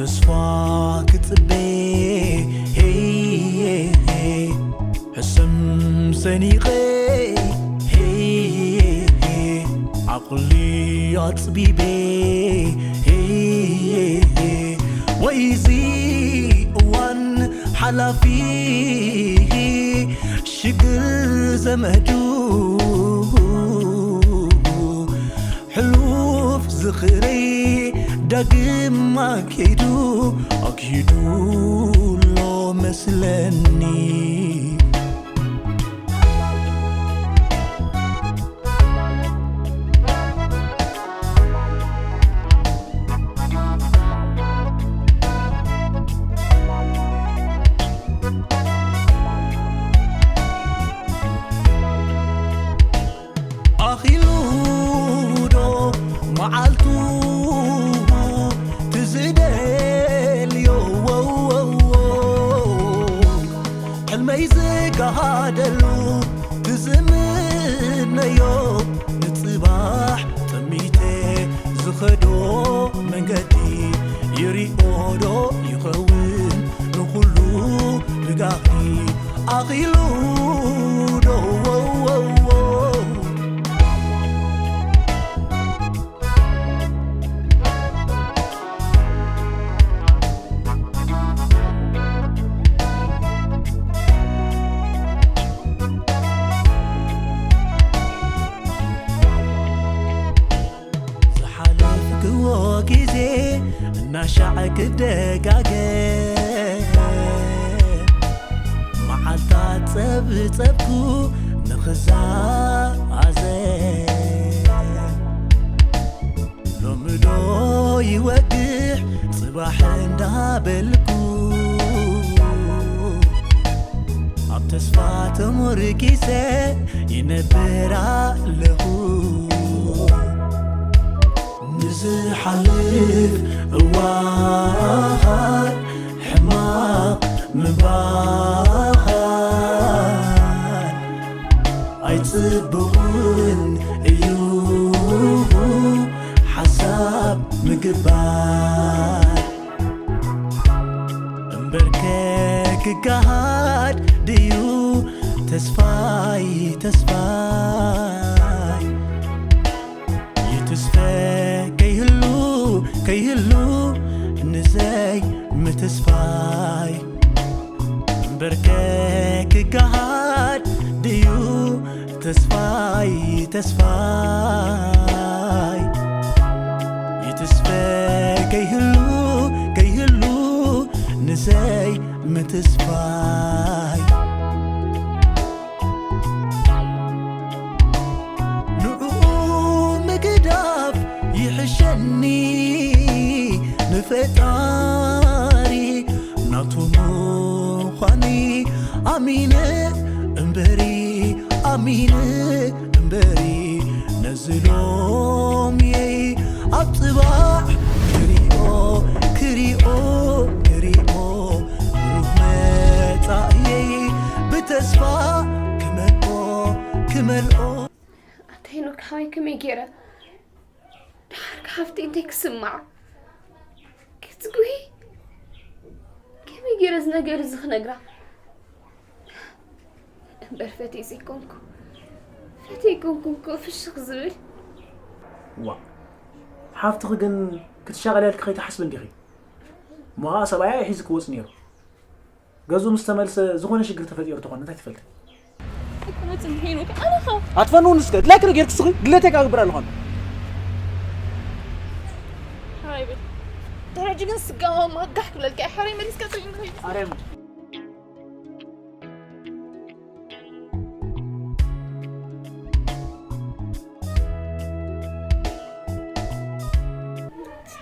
ተስፋ ክጽበ፣ ሄይ፣ ሕሰም ሰኒቐ፣ ሄይ፣ ዓቕሊ ኣጽቢበ፣ ሄይ፣ ወይዚ እዋን ሓላፊ፣ ሽግር ዘመዱ፣ ሕሉፍ ዝኽረይ ዳግም ኣክሂዱ፣ ኣክሂዱ ኣሎ መስለኒ። ኣኺሉ ዶ መዓልቱ ትዝደልዮ፣ ሕልመይ ዝጋሃደሉ ትዝምነዮ፣ ንጽባሕ ጠሚተ ዝኸዶ መንገዲ ይሪኦ ዶ ይኸውን ንኹሉ ብጋህዲ? ኣኺሉ ዶ ዝሓለፍክዎ ግዜ እናሻዕ ክደጋገም፣ መዓልታት ጸብጸብኩ ንኽዛዘም። ሎሚ ዶ ይወግሕ ጽባሕ እንዳበልኩ፣ ኣብ ተስፋ ተሞርኪሰ ይነብር ኣለኹ። ንዝሓልፍ እዋን ሕማቕ ምባል ኣይጽቡቕን እዩ፣ ሓሳብ ምግባር። እምበርከ ክገሃድ ድዩ ተስፋይ፣ ተስፋይ? ይትስፈ ከይህሉ፣ ከይህሉ ንዘይ ምትስፋይ። እምበርከ ክገሃድ ድዩ ተስፋይ፣ ተስፋይ? ይትስፈ ከይህሉ፣ ከይህሉ ንዘይ ምትስፋይ። ንዕኡ ምግዳፍ ይሕሸኒ፣ ንፈጣሪ ናቱ ምዃነይ ኣሚነ እምበሪ፣ ኣሚነ እምበሪ፣ ነዚ ሎምየይ ኣብ ጽባሕ ክሪኦ፣ ክሪኦ፣ ክሪኦ፣ ብሩህ መጻእየይ ብተስፋ ክመልኦ፣ ክመልኦ። ኣታ ሄኖክ ሓወይ፣ ከመይ ገይረ? ደሓር ሓፍተይ እንታይ ክስምዓ? ክትጉሂ? ከመይ ገይረ እዚ ነገር እዚ ክነግራ? እምበር ፈትየ ዘይኮንኩ፣ ፈትየ ኣይኮንኩን እኮ ፍሽኽ ዝብል። ዋእ፣ ሓፍትኺ ግን ክትሻቐልያ ኢልኪ ከይትሓስቢ እንዲኺ? እሞ ኸዓ ሰብኣያ እዩ ሒዙ ክወጽእ ነይሩ። ገዝኡ ምስ ተመልሰ ዝኾነ ሽግር ተፈጢሩ ተኾነ እንታይ ትፈልጢ? ኣይኮነትን ሄኖክ፣ ኣነ ኸ ኣትፈንውን እስከ ድላይክ ዶ ጌርክ ስኺ ድሌተይ ክገብር ኣለኹ። ሕራይ በል። ድሕሪ ሕጂ ግን ስጋማ ጋሕ ክብለልካ እየ። ሕራይ መሊስካ ጥሪኒ ኸይድ። ኣረ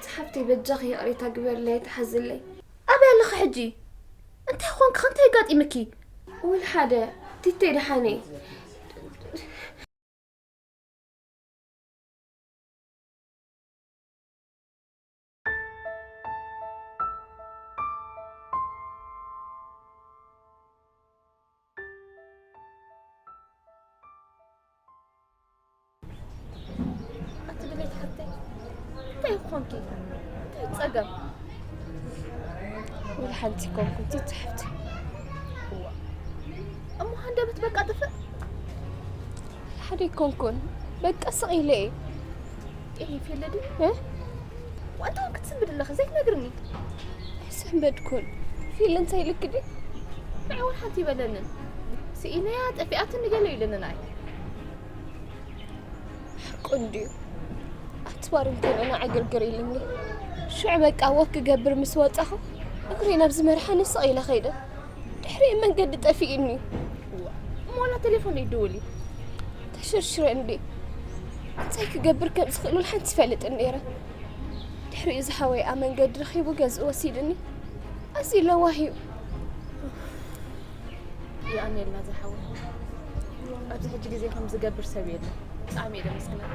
ሓፍተይ በጃኺ ይቕሬታ ግበርለይ፣ ተሓዝለይ። ኣበይ ኣለኺ ሕጂ? እንታይ ኾንኪ? እንታይ ኣጋጢምኪ? ወላ ሓደ፣ ቲተይ ደሓነይ። ኣቲ ድሌት ሓፍተይ፣ እንታይ ኾንኪ? እንታይ ጸገም? ወላ ሓንቲ ኣይኮንኩን ትቲ ሓፍቲ። እዋ፣ እሞ ሃንደበት በቃ ጥፍእ። ሓደ ኣይኮንኩን፣ በቃ ስቕ ኢለ እየ። ጤፍ የለ ድዩ? እ? ዋንታ ክትስንብድ ኣለኺ ዘይትነግርኒ? ኣይሰንበድኩን። ፊል እንታይ ኢልክ ድዩ? ንዓይ እውን ሓንቲ ይበለንን። ስኢነያ ጠፊኣትኒ ገለ ኢለኒ ንዓይ። ሓቁ እንድዩ። ኣትባር እንከለና ዕግርግር ኢልኒ። ሽዑ በቃ ወክ ክገብር ምስ ወጻኹ እግረይ ናብ ዝመርሓኒ ስቕ ኢለ ከይደ። ድሕሪኡ መንገዲ ጠፊእኒ። እዋ፣ እሞ ዋላ ቴሌፎን ይደውል እዩ። ተሸርሽረ እንዴ? እንታይ ክገብር ከም ዝኽእል ሓንቲ ይፈልጥን ነይረ። ድሕሪኡ ዝሓወይ ኣብ መንገዲ ረኺቡ ገዝኡ ወሲድኒ። ኣዝዩ ለዋህ እዩ። የቐንየልና ዝሓወይ። ኣብዚ ሕጂ ግዜ ከም ዝገብር ሰብ የለን። ብጣዕሚ እየ ደመስግነካ።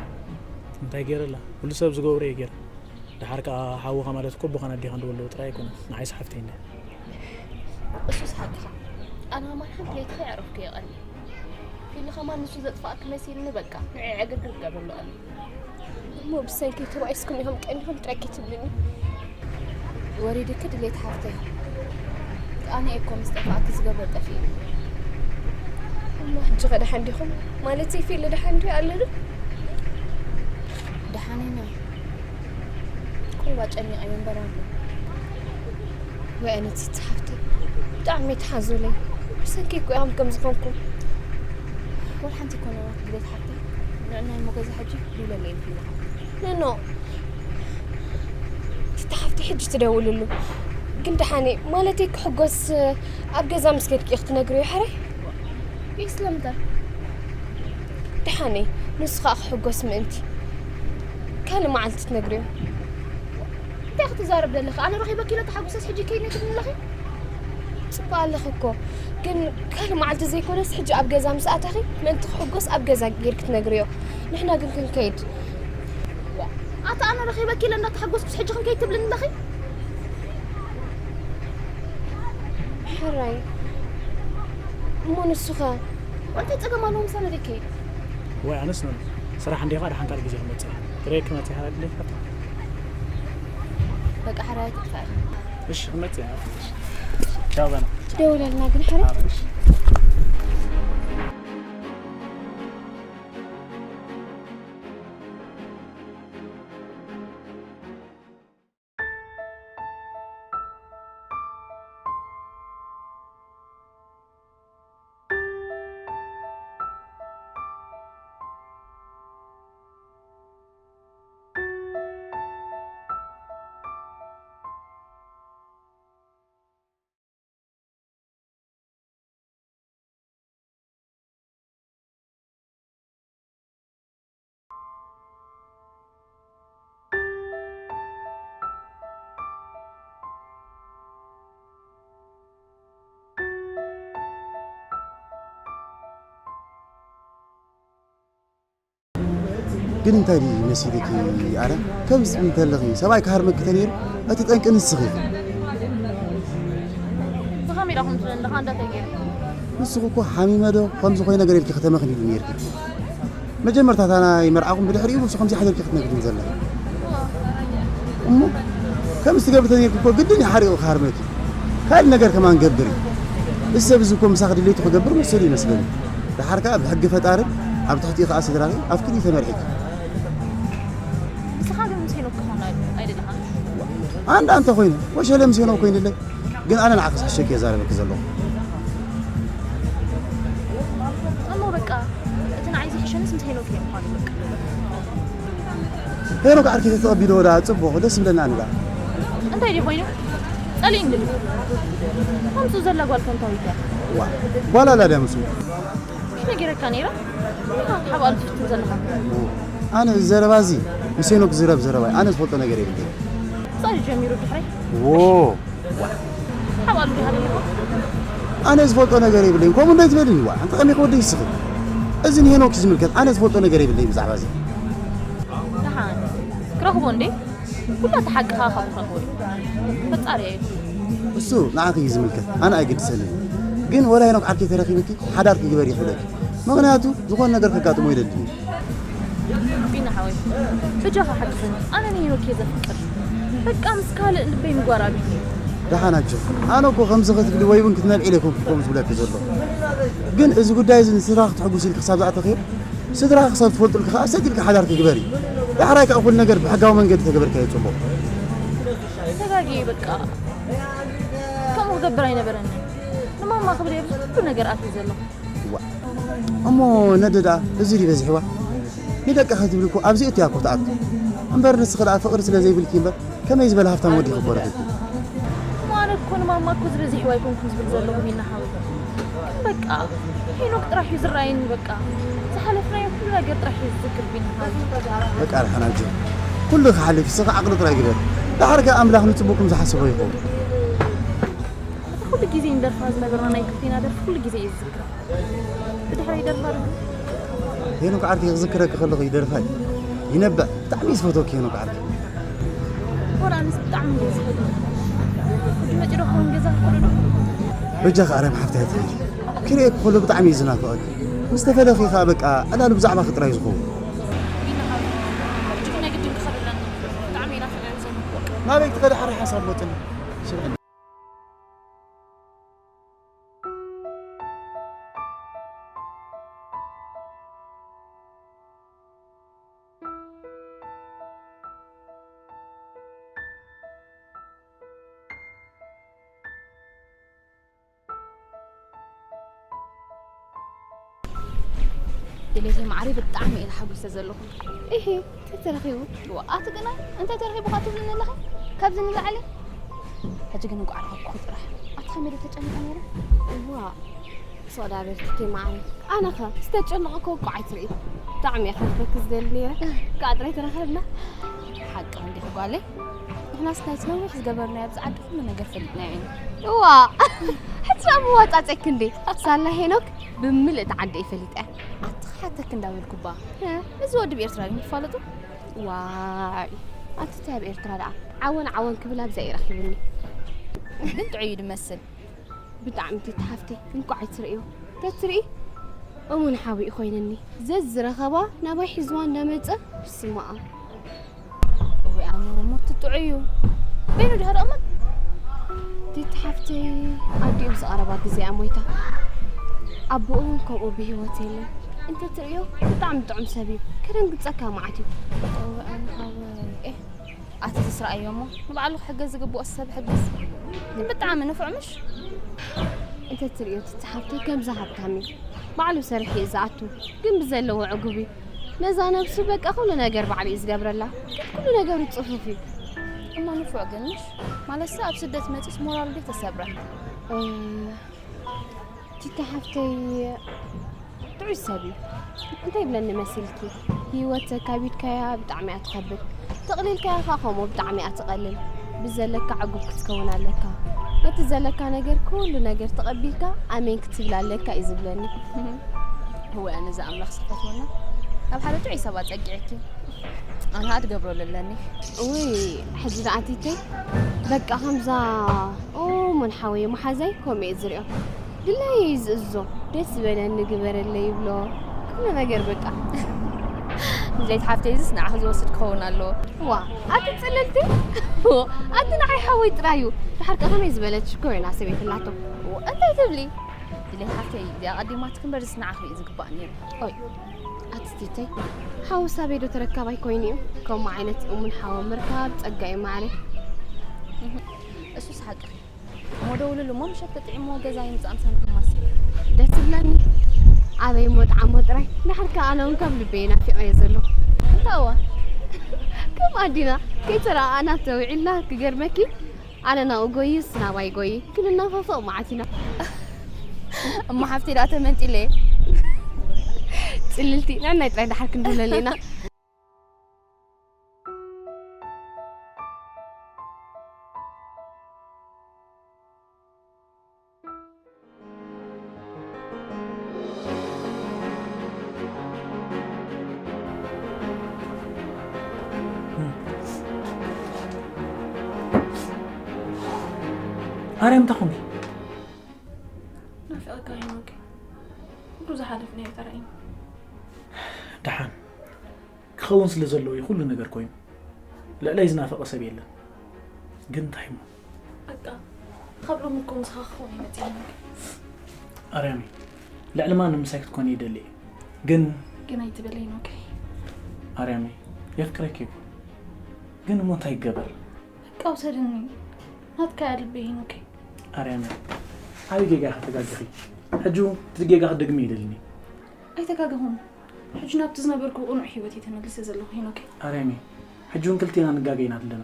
እንታይ ገይረላ? ኩሉ ሰብ ዝገብሮ እየ ገይረ። ደሓር ከኣ ሓውኻ ማለት እኮ ኣቦኻን ኣዴኻን ዝወለዶ ጥራይ ኣይኮነን። ንዓይስ ሓፍተይ እንድያ። እሱስ ሓቅኻ። ኣነ ከማን ሓንቲ ለይቲ ከይኣረፍኩ እየ ቀንየ። ፊሊ ከማን ንሱ ዘጥፍኣኪ መሲልኒ በቃ ንዕኡ ዕግርግር ክገብረሉ ቀንየ። እሞ ብሰንከይ ተባኢስኩም ኢኹም ቀኒኹም ጥራይ ከይትብልኒ። ወሪድኪ ድሌት ሓፍተይ። ኣነ እየ እኮ ምስ ጠፋእኪ ዝገብሮ ጠፊእኒ። እሞ ሕጂ ከ ደሓን ዲኹም? ማለተይ ፊሊ ደሓን ድዩ ኣሎ ዶ? ደሓን ኢና። ቁሩብ ኣጨኒቐዮ እምበር ኣሎ። ወይ ኣነ ቲቲ ሓፍተይ፣ ብጣዕሚ እዩ ተሓዙለይ። ብሰንኪ እኮ እዮም ከምዚ ኮንኩ። ወላ ሓንቲ እኮ ነውራት ድሌት ሓፍተይ፣ ንዕናይ እሞ ገዛ ሕጂ ዲለለይ ኢልኪ ኣለኻ። ኖ፣ ኖ። ቲቲ ሓፍተይ ሕጂ ትደውልሉ። ግን ደሓነይ፣ ማለተይ ክሕጎስ ኣብ ገዛ ምስ ከድኪ ኢኺ ትነግርዮ ሕራይ? ይስለምታ። ደሓነይ፣ ንሱ ኸኣ ክሕጎስ ምእንቲ ካልእ መዓልቲ ትነግርዮ። እንታይ ክትዛረብ ዘለኺ? ኣነ ረኺበኪ ኢለ ተሓጉሰስ ሕጂ ከይድ ትብሊ ኣለኺ? ጽቡቕ ኣለኺ እኮ፣ ግን ካልእ መዓልቲ ዘይኮነስ ሕጂ ኣብ ገዛ ምስ ኣተኺ ምእንቲ ክሕጎስ ኣብ ገዛ ጌርኪ ትነግርዮ። ንሕና ግን ክንከይድ። ኣታ ኣነ ረኺበኪ ኢለ እንዳተሓጎስኩስ ሕጂ ክንከይድ ትብልኒ ኣለኺ? ሕራይ። እሞ ንሱኸ? እንታይ ጸገም ኣለዎ ምሳና ዘይከይድ? ወይ ኣነስ ነው። ስራሕ እንዲኻ ደሓን ካልእ ግዜ ክመጽእ እየ። ክርእየኪ መጺእ ሓራ ድሌት ሓታ። በቃ ሕራይ ኣይትጥፋእ። እሺ ክመጽእ እየ። ቻው በና። ትደውለልና ግን ሕራይ? እሺ። ግን እንታይ ድዩ መሲልኪ? ኣረ ከምዚ ትብሊ እንተለኺ ሰብኣይ ክሃርመኪ ተነይሩ እቲ ጠንቂ ንስኺ ኢኺ። ብኸመይ ኢኹም ትብለኒ ኣለኻ? እንዳ እንታይ ገይሩ? ንስኺ እኮ ሓሚመ ዶ ከምዚ ኮይነ ገለ ኢልኪ ከተመኽንይሉ ነይርኪ። መጀመርታ እታ ናይ መርዓኹም ብድሕሪኡ ንሱ ከምዚ ሓዲርኪ ክትነግሪኒ ዘለኺ። እሞ ከምዚ ትገብሪ ተነይርኪ እኮ ግድን እዩ ሓሪቑ ክሃርመኪ። ካልእ ነገር ከማን ገብር እዩ። እዚ ሰብ እዚ እኮ ምሳኺ ድሌቱ ክገብር መሰሉ ይመስለኒ። ደሓር ከኣ ብሕጊ ፈጣርን ኣብ ትሕቲኡ ከኣ ስድራኺ ኣፍቅድዩ ተመርዒኪ። ንስኻ ግን ምስ ሄኖክ ክኾን ኣይ-፣ ኣይደለኻን። ኣንዳ እንተ ኾይነ፣ ወሸለ ምስ ሄኖክ ኮይንለይ። ግን ኣነ ንዓኺ ዝሕሸኪ እየ ዛረበኪ ዘለኹ። እሞ በቃ፣ እቲ ንዓይ ዝሕሸንስ ምስ ሄኖክ እየ ምዃኑ በቃ። ሄኖክ ዓርኪ ተተቐቢልዎ ደኣ ጽቡቕ፣ ደስ ይብለና ኣነ ደኣ። እንታይ ድዩ ኮይኑ? ጸሊእኒ ድዩ? ከምሱ ዘላ ጓል ከንታዊት እያ። ዋ፣ ጓል ኣላ ድያ ምስኡ? መሽ ነጊረካ ነይረ? ኢኻ ክትሓብኣሉ ትፍትን ዘለኻ። ኣነ እዚ ዘረባ እዚ ምስ ሄኖክ ዝረብ ዘረባ እዩ። ኣነ ዝፈልጦ ነገር የብለይን። ጻድዩ ጀሚሩ ድሕረይ። ዎ። ሓባሉ ዲኻ ደሊኻ? ኣነ ዝፈልጦ ነገር የብለይን። ከምኡ እንታይ ትበልኒ? ዋ፣ ኣንተ ከመይ ክወደይ ይስኽል? እዚ ንሄኖክ እዩ ዝምልከት። ኣነ ዝፈልጦ ነገር የብለይን ብዛዕባ እዚ። ደሓን። ክረኽቦ እንዴ? ኩላ እቲ ሓቅኻ ካብ ክረኽቦ እዩ። ፈጣሪ እዩ። እሱ ንዓኺ እዩ ዝምልከት። ኣነ ኣይገድሰንን። ግን ወላ ሄኖክ ዓርከይ ተረኺብኪ፣ ሓዳር ክግበር ይኽእለኪ። ምኽንያቱ፣ ዝኾነ ነገር ከጋጥሞ ይደሊ እዩ። ቢና ሓወይ፣ በጃኻ ሓግዘኒ። ኣነ ንሄኖክ እየ ዘፍቅር። በቃ ምስ ካልእ ልበይ ምግባር ኣብዩኒ እዩ። ደሓን ኣጆ፣ ኣነ እኮ ከምዚ ክትብሊ ወይ እውን ክትነብዒ ኢለ ኣይኮንኩ ከምዚ ዝብለኪ ዘለኹ። ግን እዚ ጉዳይ እዚ ንስድራኺ ክትሕጉሲ ኢልኪ ክሳብ ዝኣተኺ፣ ስድራኺ ክሳብ ትፈልጡልኪ ከኣ ሰጥ ኢልኪ ሓዳርኪ ግበሪ። ዳሕራይ ከኣ ኩሉ ነገር ብሕጋዊ መንገዲ ተገበርካዮ ጽቡቕ። ተጋግየ በቃ። ከምኡ ክገብር ኣይነበረንን። ንማማ ክብል እየ ብዙሕ ነገር ኣትዩ ዘለኹ። እዋ፣ እሞ ነደ ደኣ እዚ ድዩ በዚሕዋ? ንደቅኺ ክትብሊ እኮ ኣብዚ እትያ እኮ ትኣቱ። እምበር ንስኺ ደኣ ፍቕሪ ስለ ዘይብልኪ እምበር ከመይ ዝበለ ሃብታም ወዲ ክኮረክኪ? እሞ ኣነ እኮ ንማማ እኮ ዝበዚሕዋ ኣይኮንኩን ዝብል ዘለኹ ቢና ሓወይ። በቃ ሄኖክ ጥራሕ እዩ ዝረኣየኒ በቃ። ዝሓለፍናዮ ኩሉ ነገር ጥራሕ እዩ ዝዝክር ቢና ሓወይ። በቃ ደሓን ኣጆ። ኩሉ ክሓልፍ ንስኺ ዓቕሊ ጥራይ ግበር። ደሓር ከኣ ኣምላኽ ንጽቡቕኩም ዝሓሰቦ ይኸውን። እቲ ኩሉ ግዜ ንደርፋ ዝነበርና ናይ ክልቴና ደርፊ ኩሉ ግዜ እየ ዝዝክራ። ብድሕረይ ይደርፋ ዶ? ሄኖክ ዓርከይ ክዝክረኪ ከለኹ ይደርፋ እዩ። ይነብዕ። ብጣዕሚ እየ ዝፈትወኪ ሄኖክ ዓርከይ። ወላ ኣነስ ብጣዕሚ እየ ዝፈትወኪ። ሕጂ መጺኡ ዶ ክኸውን ገዛ ክኸዶ ዶ? በጃኺ ኣርያም ሓፍተይ ኣይትኸዲ። ክርእየኪ ከሎ ብጣዕሚ እየ ዝናፍቐኪ። ምስ ተፈለኺ ከኣ በቃ ዕላሉ ብዛዕባኺ ጥራይ እዩ ዝኸውን። ቢና ሓወይ፣ ሕጂ ግን ናይ ግድን ክኸደለኒ። ብጣዕሚ እየ ናፊቐዮ ዘለኹ። ናበይ ትኸዲ ሓራይ ሓሳብ መጥኒ። ድሌተይ ማዕረይ ብጣዕሚ እየ ተሓጒሰ ዘለኹ። እሂ፣ እንታይ ተረኺቡ? ዋ፣ ኣቲ ግናይ፣ እንታይ ተረኺቡኻ ትብልኒ ኣለኻ? ካብዚ ንላዕሊ? ሕጂ ግን እንቋዕ ረኸብኩኺ ጥራሕ። ኣቲ ከመይ ዶ ተጨኒቐ ነይረ? እዋ፣ ሶዳ በርትኪ ማዕረይ። ኣነኸ ዝተጨነቐ እኮ እኮ ኣይትርኢ። ብጣዕሚ እየ ከረኽበኪ ዝደሊ ነይረ። ከዓ ጥራይ ተራኸብና። ሓቂ እንዲኺ ጓለይ። ንሕናስ ናይቲ ነዊሕ ዝገበርናዮ ኣብዚ ዓዲ ኩሉ ነገር ፈሊጥናዮ ኢና። እዋ፣ ሕጂ ደኣ መዋጻጸኪ እንዴ? ሳላ ሄኖክ ብምልእቲ ዓዲ እየ ፈሊጠ። ኣቲ ክሓተኪ እንዳበልኩባ። እ? እዚ ወዲ ብኤርትራ ድዩ ትፋለጡ? ዋይ፣ ኣቲ እንታይ ኣብ ኤርትራ ደኣ? ዓወን ዓወን ክብል ኣብዛ እዩ ረኺብኒ። ግን ጥዑይ እዩ ድመስል። ብጣዕሚ ቲቲ ሓፍተይ፣ እንቋዕ ኣይትርእዮ። ተትርኢ፣ እሙን ሓውኡ ኮይነኒ። ዘዝረኸባ ናባይ ሒዝዋ እንዳመጸ፣ ስማኣ። እወ፣ ኣነ እሞ ትጥዑ እዩ። በይኑ ድሕሪ እሙን? ቲቲ ሓፍተይ፣ ኣዲኡ ብዝቐረባ ግዜ እያ ሞይታ። ኣቦኡ እውን ከምኡ ብህይወት የለን። እንተትርእዮ፣ ብጣዕሚ ጥዑም ሰብ እዩ። ከደንግጸካ መዓት እዩ። እወ፣ ኣነ ሓወይ፣ ኤህ። ኣቲ ዝስረኣዮ እሞ ንባዕሉ ክሕገዝ ዝግብኦ ሰብ ሕግዝ። ግን ብጣዕሚ ንፉዕ ምሽ? እንተ ትርእዮ ትቲ ሓፍተይ ከምዛ ሃብታም እዩ። ባዕሉ ሰሪሑ እዩ ዝኣቱ። ግን ብዘለዎ ዕጉብ እዩ። ነዛ ነብሱ በቃ ኩሉ ነገር ባዕሉ እዩ ዝገብረላ። ግን ኩሉ ነገሩ ጽፉፍ እዩ። እሞ ንፉዕ ግን ምሽ? ማለትሲ ኣብ ስደት መጺስ ሞራሉ ድዩ ተሰብረ? እ፣ ቲቲ ሓፍተይ ጥዑይ ሰብ እዩ። እንታይ ይብለኒ መሲልኪ? ህይወት ተካቢድካያ ብጣዕሚ እያ ትኸብድ። ተቕሊልካያ ኸዓ ከምኡ ብጣዕሚ እያ ትቐልል። ብዘለካ ዕጉብ ክትከውን ኣለካ። ነቲ ዘለካ ነገር ኩሉ ነገር ተቐቢልካ ኣሜን ክትብል ኣለካ እዩ ዝብለኒ። እወ ኣነ እዛ ኣምላኽ ዝፈትወና ኣብ ሓደ ጥዑይ ሰብ ኣጸጊዕኪ። ኣነ ኸዓ ትገብሮ ለለኒ። ውይ፣ ሕጂ ደኣ ቲተይ፣ በቃ ከምዛ ኦሞን ሓወይ መሓዛይ ከምኡ እየ ዝሪኦ። ድላየይ እዩ ዝእዝዞ፣ ደስ ዝበለኒ ግበረለይ ይብሎ። ኩሉ ነገር በቃ። ድሌት ሓፍተይ እዚስ ንዓኺ ዝወስድ ክኸውን ኣለዎ። ዋ፣ ኣቲ ጽልልቲ። ኣቲ ንዓይ ሓወይ ጥራይ እዩ። ድሓር ከ ከመይ ዝበለት ሽኮር ኢና ሰበይቲ ኣላቶ። ዋ፣ እንታይ ትብሊ? ድሌት ሓፍተይ እዚኣ ቀዲማትኪ እምበር፣ እዚስ ንዓኺ እዩ ዝግባእ ነይሩ። ኦይ፣ ኣቲ ቲተይ፣ ሓውስ ኣበይ ዶ ተረካባይ ኮይኑ እዩ? ከምኡ ዓይነት እሙን ሓው ምርካብ ጸጋ እዩ ማዕረ። እሱስ ሓቅኺ። እሞ ደውልሉ እሞ ምሸት ተጥዒሞ ገዛ ይምጻእ ምሳና ክማስ። ደስ ይብለኒ። ኣበይ እሞ ጥዓሞ ጥራይ። ድሓር ከኣ ኣነ እውን ካብ ልበይ ናፊቐዮ ዘለኹ። እንታይ እዋ? ከም ኣዲና ከይተረኣኣና ተውዒልና ክገርመኪ። ኣነ ናብኡ ጎይ፣ እሱ ናባይ ጎይ። ክንናፋፈቕ መዓት ኢና። እሞ ሓፍተይ ደኣ ተመንጢለ። ጽልልቲ፣ ንዕናይ ጥራይ ድሓር ክንድውለሉ ኢና። ኣርያም እንታይ ኾንኪ? ናፊቐካ ሄኖክ። ኩሉ ዝሓለፍናዮ ተራእዩ። ደሓን ክኸውን ስለ ዘለዎ እዩ ኩሉ ነገር ኮይኑ። ልዕለይ ዝናፈቐ ሰብ የለን። ግን እንታይ እሞ? በቃ፣ ካብ ሎሚ እኮ ምሳኻ ክኾን እየ መፂአ። ኣርያመይ፣ ልዕሊ ማንም ምሳይ ክትኮኒ ይደሊ እየ። ግን ግን ኣይትበለይ ኖከይ። ኣርያመይ፣ የፍቅረኪ እኮ። ግን እሞ እንታይ ይገበር? በቃ ውሰድኒ። ናትካ እያ ልበይ ኖከይ። ኣርያመይ፣ ዓብዪ ጌጋ ኢኻ ተጋጊኺ። ሕጂ እውን እቲ ጌጋ ክትደግሚ ይደልኒ። ኣይተጋገኹን። ሕጂ ናብቲ ዝነበርኩ ቅኑዕ ህይወት እየ ተመሊሰ ዘለኹ ሄኖከይ። ኣርያመይ፣ ሕጂ እውን ክልቴና ንጋገ ኢና ዘለና።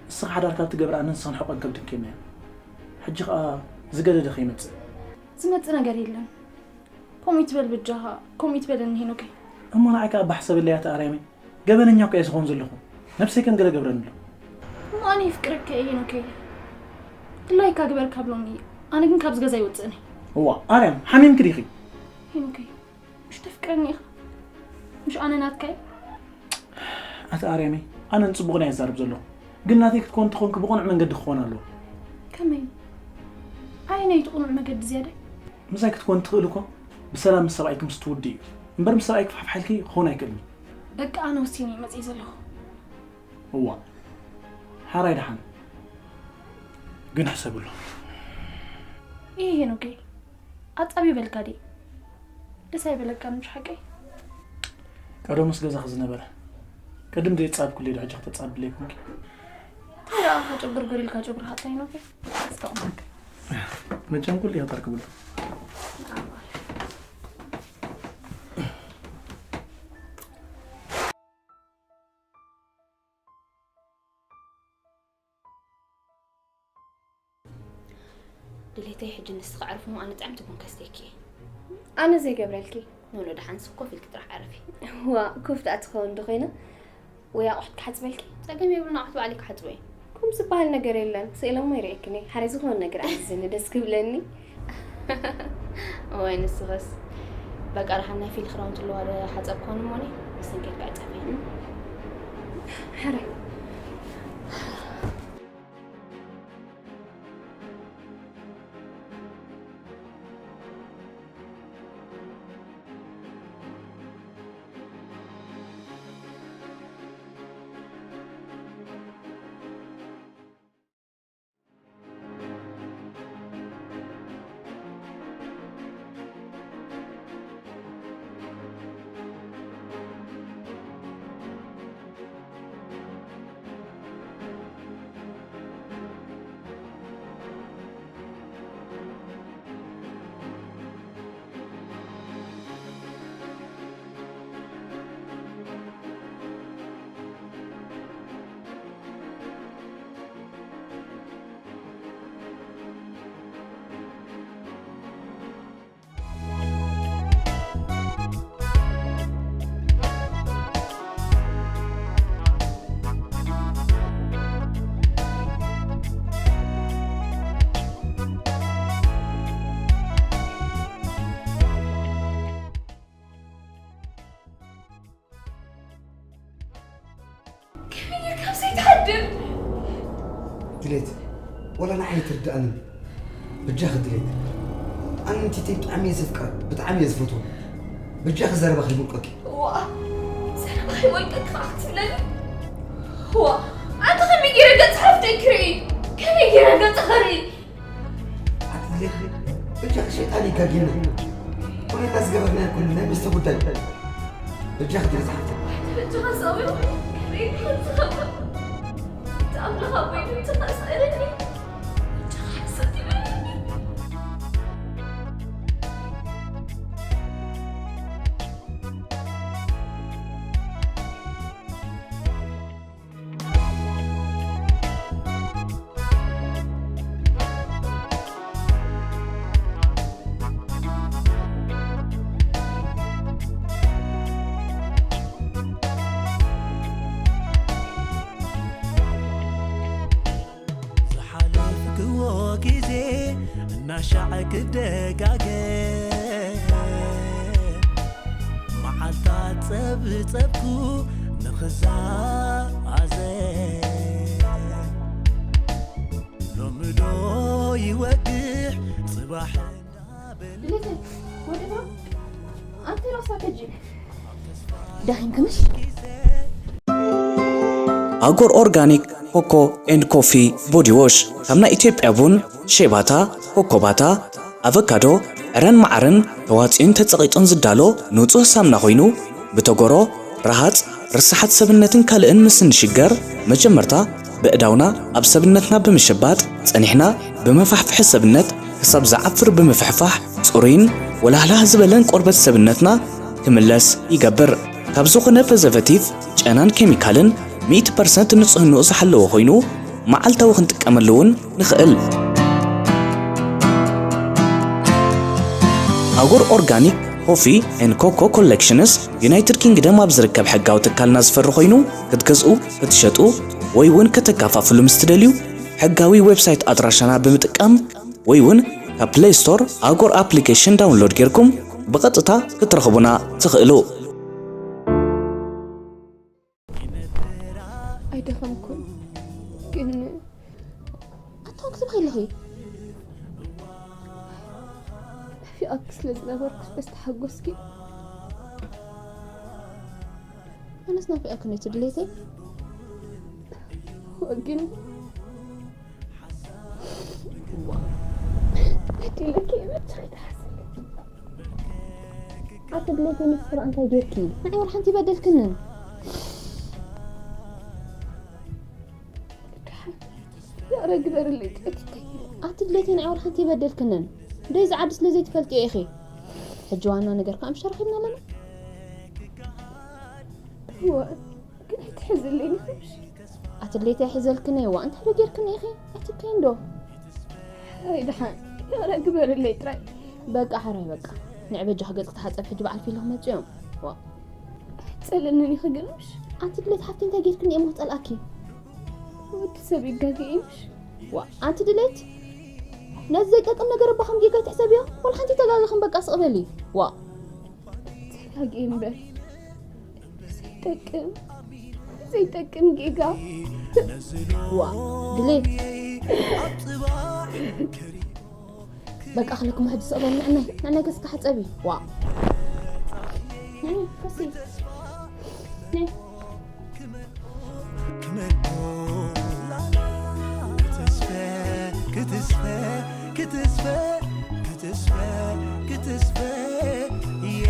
ንስኺ ሓዳር ካብ ትገብር ኣነ ንስኽን ሕቆን ከብድን ኬና እያ። ሕጂ ኸኣ ዝገደደ ከይመጽእ። ዝመጽእ ነገር የለን። ከምኡ ይትበል በጃኻ፣ ከምኡ ይትበለኒ ሄኖከይ። እሞ ንዓይ ከኣ ባሕ ሰበለይ ኣቲ ኣርያመይ። ገበነኛ እኮ እየ ዝኾን ዘለኹ። ነብሰይ ከም ገለ ገብረኒ ኣሎ። እሞ ኣነ የፍቅረካ እየ ሄኖከይ። ድላይካ ግበር ካብ ሎሚ። ኣነ ግን ካብዚ ገዛ ኣይወጽእን እየ። እዋ ኣርያም፣ ሓሚምኪ ዲኺ? ሄኖከይ፣ ምሽ ተፍቅረኒ ኢኻ? ምሽ ኣነ ናትካ እየ? ኣቲ ኣርያመይ፣ ኣነ ንጽቡቕ ናይ ኣዛርብ ዘለኹ። ግን ናተይ ክትኮን እንተኾንኪ ብቕኑዕ መንገዲ ክኾን ኣለዎ። ከመይ? ኣየናይ እቲ ቅኑዕ መገዲ ዝያዳይ? ምሳይ ክትኮን ትኽእል እኮ ብሰላም ምስ ሰብኣይኪ ምስ ትውድእ እዩ። እምበር ምስ ሰብኣይኪ ፋሕፋሕ ኢልኪ ክኸውን ኣይክእልን እዩ። በቃ ኣነ ወሲነ እየ መፅእ ዘለኹ። እዋ ሓራይ ደሓን ግን ሕሰብሉ። ይሄ ሄኖከይ ኣጻቢ በልካ ድየ? ደስ ኣይበለካን ምሽ ሓቀይ? ቀደሙስ ገዛኺ ዝነበረ ቅድም ዘይጻብኩሉ ዶ ሕጂ ከተጻብለይ ኮንኪ? እንታይ ደኣ ጨጉር ገሪልካ ጨጉሪ ሓጻይ ሄኖከይ? ኣስተቕማክ መቸም ኩሉ ይኸጠርክብሉ። ድሌተይ ሕጂ ንስኺ ዕርፊ እሞ ኣነ ጥዕምቲ ቡን ከስትየኪ እየ። ኣነ ዘይገብረልኪ። ኖኖ ደሓን ንስኺ ኮፍ ኢልኪ ጥራሕ ዕረፊ። ዋእ ኮፍ ደኣ ትኸውን ዶ ኮይና? ወይ ኣቑሑት ክሓጽበልኪ? ጸገም የብሉን ኣቑሑት ባዕለይ ክሓጽቦ እየ። ከምኡ ዝበሃል ነገር የለን። ስኢለ እሞ ይርእየክን እየ። ሓራይ ዝኾነ ነገር ኣዚዝኒ ደስ ክብለኒ። እዋይ ንስኽስ በቃ ደሓን ናይ ፊል ክዳውንቲ ኣለዋ ዶ ሓጸብክወን እሞኒ መስተንክር ክዕጸፍ እየ። ሕራይ። ከመይ ጌርካ ኣብዘይ ትሓድር? ድሌት፣ ወላ ንዓይ ኣይትርድኣንን። በጃኺ ድሌት፣ ኣነ ንቲተይ ብጣዕሚ እየ ዘፍቅራ፣ ብጣዕሚ እየ ዝፈትዋ። በጃኺ ዘረባ ከይሞልቀኪ። እዋ፣ ዘረባ ከይሞልቀኪ ከዓ ክትብለኒ? እዋ፣ ኣንተ ከመይ ገይረ ገጽ ሓፍተይ ክርኢ? ከመይ ገይረ ገጽ ክርኢ? ኣትሌት በጃ ሸይጣን ይጋጌና። ኩልና ዝገበርና ይኩን ናይ መስተ ጉዳይ። በጃ ክትሪ ዝሓፍተ። በጃኻ ሰብኣይ ክርኢ ንሓንቲ ኸብዳ። እቲ ኣምላኽ ኣቦይ ብእንትኻ ስኣለኒ። በጃኻ ሓሰብ ትበለኒ። ዝሓለፍክዎ ግዜ እናሻዕ ክደጋገ መዓልታት ጸብጸብኩ ንኽዛኣዘ ሎምዶ ይወግሕ ጽባሕ እንዳበል ድሌተይ ወደባ ኣንቲ ራሳ ከጂ ደኺምክምሽ ኣጎር ኦርጋኒክ ኮኮ ኤንድ ኮፊ ቦዲ ዎሽ ካብ ናይ ኢትዮጵያ ቡን፣ ሼባታ፣ ኮኮባታ፣ ኣቨካዶ፣ ዕረን መዓርን ተዋጽኦን ተጸቒጡን ዝዳሎ ንጹህ ሳምና ኮይኑ፣ ብተጎሮ፣ ረሃጽ፣ ርሳሓት ሰብነትን ካልእን ምስ እንሽገር፣ መጀመርታ ብእዳውና ኣብ ሰብነትና ብምሽባጥ፣ ጸኒሕና ብመፋሕፍሒ ሰብነት ክሳብ ዝዓፍር ብምፍሕፋሕ፣ ጽሩይን ወላህላህ ዝበለን ቆርበት ሰብነትና ክምለስ ይገብር። ካብ ዝኾነ ፕሪዘርቨቲቭ፣ ጨናን ኬሚካልን ሚእቲ ፐርሰንት ንጽህንኡ ዝሓለወ ኮይኑ፣ መዓልታዊ ክንጥቀመሉ እውን ንኽእል። ኣጎር ኦርጋኒክ ኮፊ ኤንድ ኮኮ ኮሌክሽንስ ዩናይትድ ኪንግደም ኣብ ዝርከብ ሕጋዊ ትካልና ዝፈሪ ኮይኑ፣ ክትገዝኡ፣ ክትሸጡ ወይ እውን ከተከፋፍሉ ምስ ትደልዩ፣ ሕጋዊ ዌብሳይት ኣድራሻና ብምጥቃም ወይ እውን ካብ ፕሌይ ስቶር ኣጎር ኣፕሊኬሽን ዳውንሎድ ጌርኩም ብቐጥታ ክትረኽቡና ትኽእሉ። ኣይደኸምኩን፣ ግን ኣታ ክትብኺ ኣለኺ። ናፊቐኪ ስለ ዝነበርኩ በስተሓጎስኪ። ኣነስ ናፊቐኪ ነቲ ድሌተይ። ወግን በዲለኪ እየ መቸኺ ትሓስቢ። ኣቲ ድሌተይ ንስራ እንታይ ጌርኪ? ንዓይ ወላ ሓንቲ ይበደልክንን። ደሓን፣ ይቕረ ግበርለይ፣ ጨኪተይ። ኣቲ ድሌተይ ንዓይ ወላ ሓንቲ ይበደልክንን። ደይ ዝዓዲ ስለ ዘይትፈልጥዮ ኢኺ። ሕጂ ዋና ነገር ከዓ ምሽ ተራኺብና ኣለና። እወ፣ ግን ኣይትሕዝለይ ንኽምሽ። ኣቲ ድሌተይ ኣይሕዘልክን እየ፣ ዋ፣ እንታይ ዶ ጌርክን ኢኺ? ኣይትብከይ እንዶ። ኣይ ደሓን፣ ይቕረ ግበርለይ ጥራይ። በቃ ሓራይ በቃ። ንዕ በጃኺ ገጽ ክትሓጸብ ሕጂ በዓል ፊልኽ መጽዮም። ዋ። ኣይትጸልእንን ኢኺ ግን ምሽ። ኣቲ ድሌት ሓፍቲ እንታይ ጌርክን እየ እሞ ክጸልኣኪ? ወዲ ሰብ ይጋገ እዩ ምሽ። ዋ፣ ኣንቲ ድሌት ነዚ ዘይጠቅም ነገር እባ ከም ጌጋ ትሕሰብዮ? ወላ ሓንቲ ተጋገኽን በቃ ስቕ በሊ። ዋ። ተጋገ እምበር። ዘይጠቅም፣ ዘይጠቅም ጌጋ። ዋ፣ ድሌት። በቃ ክለኩም ሕጂ ስቕ በል፣ ንዕናይ፣ ንዕናይ ገጽካ ሕጸቢ። ዋ። ንዕናይ፣ ከሲ። ነይ። ክትስፈ፣ ክትስፈ፣ ክትስፈ፣ ክትስፈ፣ ክትስፈ፣ የ።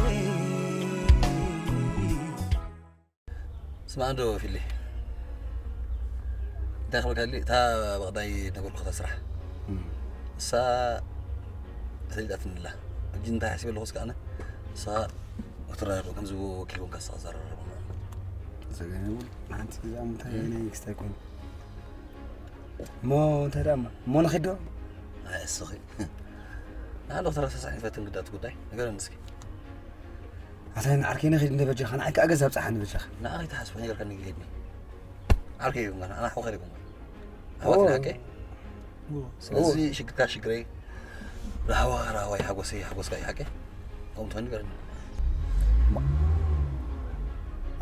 ስማዕ እንዶ ፊሊ፣ እንታይ ክብለካ ደሊ፣ እታ ብቕዳይ ነገርኩ እታ ስራሕ፣ እም። እሳ ሰሊጣትኒ ኣላ። ሕጂ እንታይ ሓሲበ ኣለኹ እስከ ኣነ፣ እሳ ወተራር ከምዚ ወኪል ኮንካ እሳ ዘራርብ። ዘገነ እውን ሓንቲ እዛ ምንታይ እም። ናይ ክስታይ ኮይኑ። እሞ እንታይ ደኣ እሞ፣ እሞ ንኺድ ዶ? ኣይ እስኺ። ንዓ ዶክተር ኣሰሳሕ ይፈትን ግዳት ጉዳይ፣ ንገረኒ እስኪ። ኣታ ንዓርከይነ ኺድ እንደ በጃኻ፣ ንዓይ ከኣ ገዛ ኣብጽሓኒ በጃኻ። ንዓ ከይትሓስብ፣ ከይነገርካ ንግሄድኒ። ዓርከይ ይኹን፣ ኣና ኣሕዋኸይ ይኹን። ኣሕዋት ኦ። ንዓከ? ኦ። ስለዚ ሽግርካ ሽግረይ፣ ራህዋ ራህዋይ፣ ሓጎሰይ ሓጎስካ እዩ፣ ሓቀ? ከምኡ ትኾን ንገርኒ።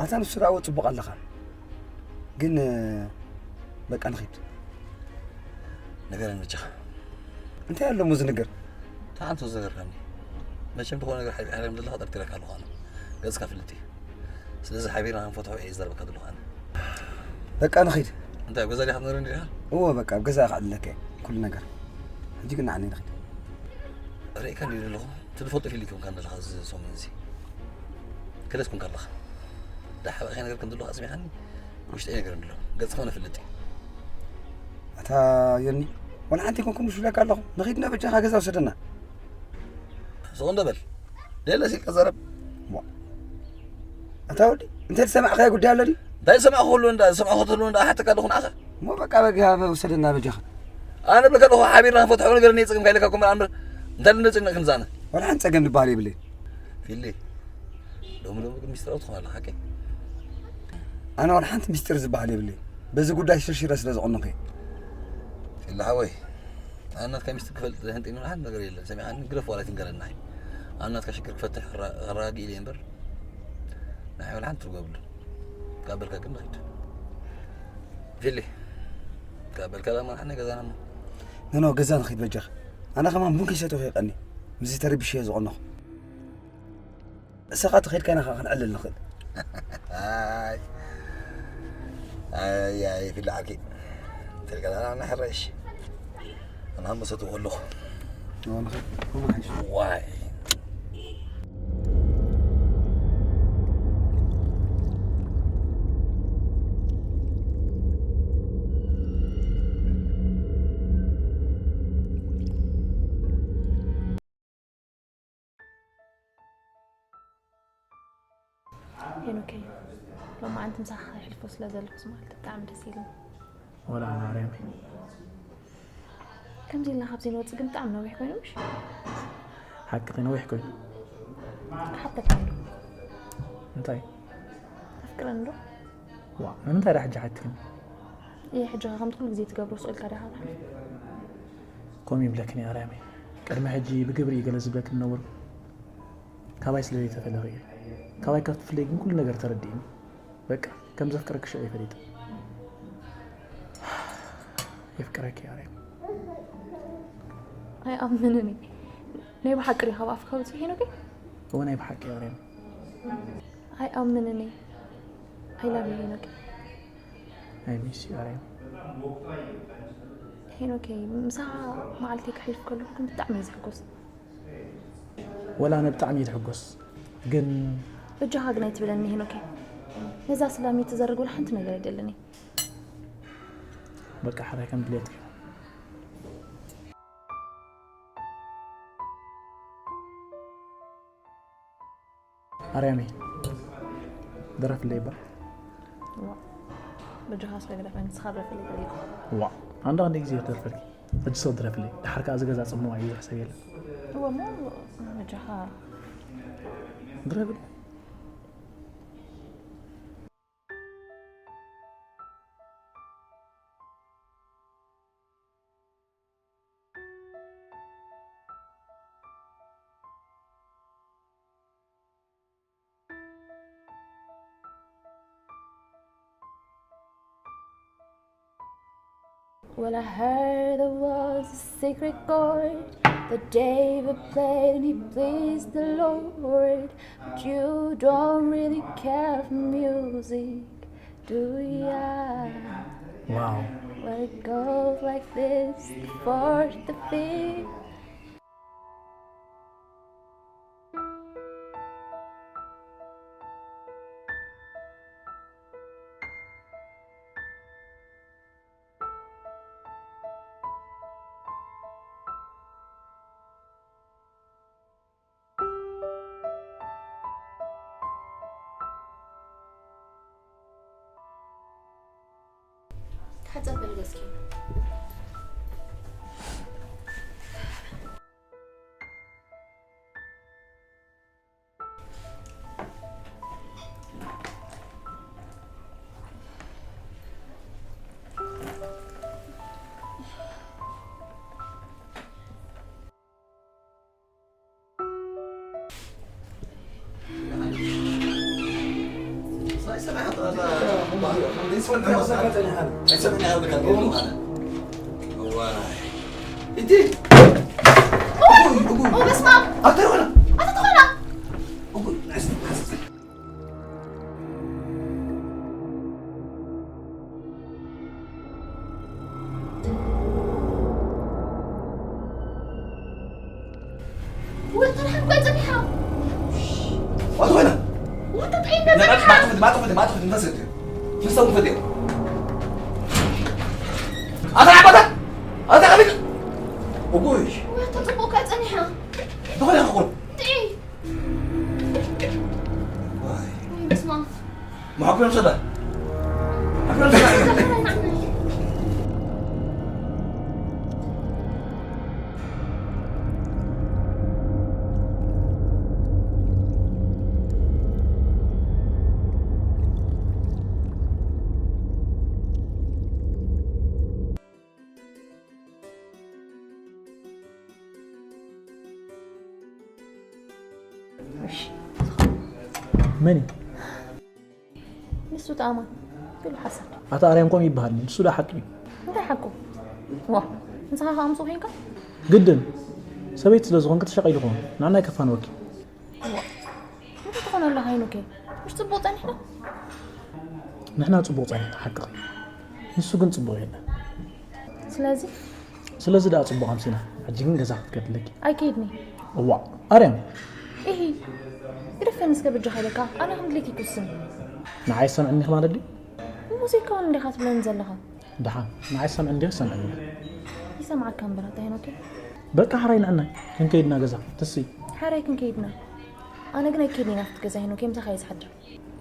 ኣታ ንሱ ደኣ ጽቡቕ ኣለኻ። ግን፣ በቃ ንኺድ። ንገረኒ በጃኻ። እንታይ ኣሎ እሞ ዝንገር? ተሓንቶ ዝነገርካኒ። መቸም ዝኾነ ነገር ሓቢርካ ከም ዘለኻ ጠርጢረካ ኣለኹ ኣነ። ገጽካ ፍልጥ እዩ። ስለዚ ሓቢርና ክንፈትሖ እየ ዝዛረበካ ዘለኹ ኣነ። በቃ ንኺድ። እንታይ ኣብ ገዛ ዲኻ ትነብረኒ ዲኻ? እወ፣ በቃ ኣብ ገዛ ክዕልለካ እየ ኩሉ ነገር። ሕጂ ግን ንዓኒ ንኺድ። ርኢካ እንዲዩ ዘለኹ። ትፈልጦ ፊልም ኮንካ ዘለኻ እዚ ሰሙን እዚ። ክለስ ኮንካ ኣለኻ። ዳሓባእኸ ነገር ከም ዘለኹ ኣስሚዓኒ። ውሽጠይ ነገር ኣሎ። ገጽ ኾነ ፍልጥ እዩ። ኣታ ዮኒ፣ ዋላ ሓንቲ ኮንኩም ሽለካ ኣለኹ። ንኺድ ና በጃኻ ገዛ ውሰደና። ስቕ እንዶ በል። ደለ ሲልካ ዘረብ። ዋ። ኣታ ወዲ፣ እንታይ ዝሰማዕካዮ ጉዳይ ኣሎ ድዩ? እንታይ ዝሰማዕኩ ኩሉ እንዳ፣ ዝሰማዕኩ ኩሉ እንዳ ሓተካ ኣለኹ ንዓኻ። እሞ በቃ በጋ ውሰደና በጃኻ። ኣነ ብለካ ኣለኹ ሓቢርና ክንፈትሖ ነገር እኒአ ጸገም ካይለካ እኮ እምበር እንታይ ልንደ ጸገም ክንዛነ? ዋላ ሓንቲ ጸገም ዝበሃል የብለይን። ፊሊ፣ ሎሚ ሎሚ ግን ሚስጥራዊ ትኾን ኣለኻ ሓቀይ? ኣነ ዋላ ሓንቲ ሚስጥር ዝበሃል የብለይን። በዚ ጉዳይ ሽርሽረ ስለ ዝቐነኹ እየ። ፊሊ ሓወይ፣ ኣነ ናትካ ሚስጥር ክፈልጥ ዘህንጢኒ ሓንቲ ነገር የለን። ሰሚዓኒ ግደፍ ዋላ ኣይትንገረና። ኣነ ናትካ ሽግር ክፈትሕ ክራ-፣ ከረጋግእ ኢለ እምበር ንዓይ ዋላ ሓንቲ ትርጉም የብሉን። ካብ በልካ ግን ንኺድ። ፊሊ፣ ካብ በልካ ላማ ንዓና ገዛና እሞ። ኖ፣ ኖ፣ ገዛ ንኺድ በጃኻ። ኣነ ከማን ቡን ከይሰተኹ እየ ቀንየ። ምስዚ ተረቢሸ እየ ዝቐነኹ። ንስኻ ተኸድካ ኢና ኸዓ ክንዕልል ንኽእል። ኣይ። ኣይ፣ ኣይ፣ ፊሊ ዓርከይ። ገለና ንሕረሽ። ኣነ መሰትዎ ኣለኹ። ዋይ። ሄኖከይ፣ ሎማዓንቲ ምሳኻ ከሕልፎ ስለ ዘለኹስ ማለት ብጣዕሚ ደስ ኢሉኒ። ወላ ኣነ ኣርያም። ከምዚ ኢልና ካብ ዘይንወጽእ ግን ብጣዕሚ ነዊሕ ኮይኑ፣ ምሽ? ሓቂ ነዊሕ ኮይኑ። ክሓተካ ኣሎ። እንታይ? ተፍቅረኒ ዶ? ዋ፣ ንምንታይ ደኣ ሕጂ ሓትክኒ? እየ ሕጂ ከምቲ ኩሉ ግዜ ትገብሮ ስቕ ኢልካ ዲኻ ትሓልፍ? ከምኡ ይብለክን እየ ኣርያመይ። ቅድሚ ሕጂ ብግብሪ እዩ ገለ ዝብለክን ነበርኩ። ካባይ ስለ ዘይተፈለኺ እዩ። ካባይ ካብ ትፍለይ ግን ኩሉ ነገር ተረዲእኒ። በቃ፣ ከም ዘፍቅረኪ ሽዑ እየ ፈሊጠ። የፍቅረኪ ኣርያም። ኣይኣምንን እየ። ናይ ብሓቂ ድዩ ካብ ኣፍካ ወፂኡ ሄኖከይ? እወ፣ ናይ ብሓቂ ኣርያም። ኣይኣምንን እየ። I love you ሄኖከይ። I miss you ኣርያም። ሄኖከይ፣ ምሳኻ መዓልተይ ከሕልፍ ከለኹ ግን ብጣዕሚ እየ ዝሕጎስ። ወላ ኣነ ብጣዕሚ እየ ዝሕጎስ፣ ግን በጃኻ ግን ኣይትበለኒ ሄኖከይ። ነዛ ስላም እትዘርግ ወላ ሓንቲ ነገር ኣይደልን እየ። በቃ፣ ሓራይ ከም ድሌትካ። ኣርያመይ፣ ድረፍለይ እባ። ዋ፣ በጃኻ ስለ ግደፈኒ፣ ንስኻ ድረፍለይ ደሊኻ። ዋ፣ ኣንዳ ክንደይ ግዜ ክደርፈልኪ? ሕጂ ስቕ ድረፍለይ። ደሓር ከኣ እዚ ገዛ ጽምዋ እዩ፣ ብዙሕ ሰብ የለን። እወ እሞ፣ በጃኻ። ድረፍለይ። Well, I heard there was a secret chord that David played and he pleased the Lord. But you don't really care for music, do ya? Wow. Well, it goes like this, the fourth, the fifth. ሓጸር በል ገጽኪ። መን እዩ? ንሱ ተኣማን፣ ቢሉ ሓሳድ። ኣታ ኣርያም ከምኡ ይበሃል፣ ንሱ ዶ ሓቂ እዩ? እንታይ ሓቁ? ዋ፣ ንስኻ ከኣ ኣምጽኡ ኮንካ? ግድን፣ ሰበይቲ ስለ ዝኾንኪ ተሸቒሉ ይኸውን፣ ንዓና ኣይከፋንወኪ። ዋ፣ እንታይ ትኾን ኣለኻ ሄኖከይ? ምሽ ጽቡቕ ጸኒሕና? ንሕና ጽቡቕ ጸኒሕና፣ ሓቅኺ። ንሱ ግን ጽቡቕ የለን። ስለዚ ስለዚ ደኣ ጽቡቕ ኣምሲና። ሕጂ ግን ገዛ ክትከድለኪ። ኣይከይድኒ። እዋ ኣርያም እሂ ግደፈኒ እስከ በጃኻ ኢለካ ኣነ ከም ድሌት ይኩስን። ንዓይ ሰምዕኒ ማለት ድዩ? ሙዚቃ እውን እንዲኻ ትብለኒ ዘለኻ። ደሓን ንዓይ ሰምዕኒ ድዩ ሰምዕኒ? ይሰምዓካ እምበር ኣታ ሄኖከ። በቃ ሓራይ ንዕናይ ክንከይድና ገዛ ትስይ። ሓራይ ክንከይድና። ኣነ ግን ኣይከይድኒ ናፍት ገዛ ሄኖከ ምሳኻ እየ ዝሓድር።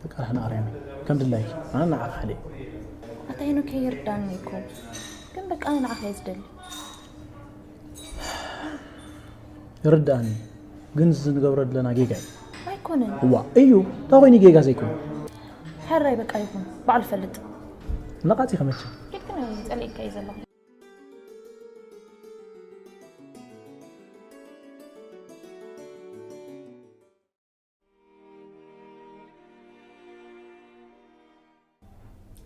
በቃ ንሕና ኣርያም ከም ድላይኪ ኣነ ንዓኻ ሓደይ። ኣታ ሄኖከ ይርዳኒ እኮ ግን በቃ ኣነ ንዓኻ እየ ዝደሊ። ይርዳእኒ ግን እዚ ንገብሮ ዘለና ጌጋ እዩ። ኣይኮነን። እዋ እዩ እንታይ ኮይኑ ጌጋ ዘይኮነ? ሕራይ በቃ ይኹን ባዕሉ ፈልጥ። ነቓጺ ከመቸ? ኬድክን ጸሊእካ እዩ ዘለኹ።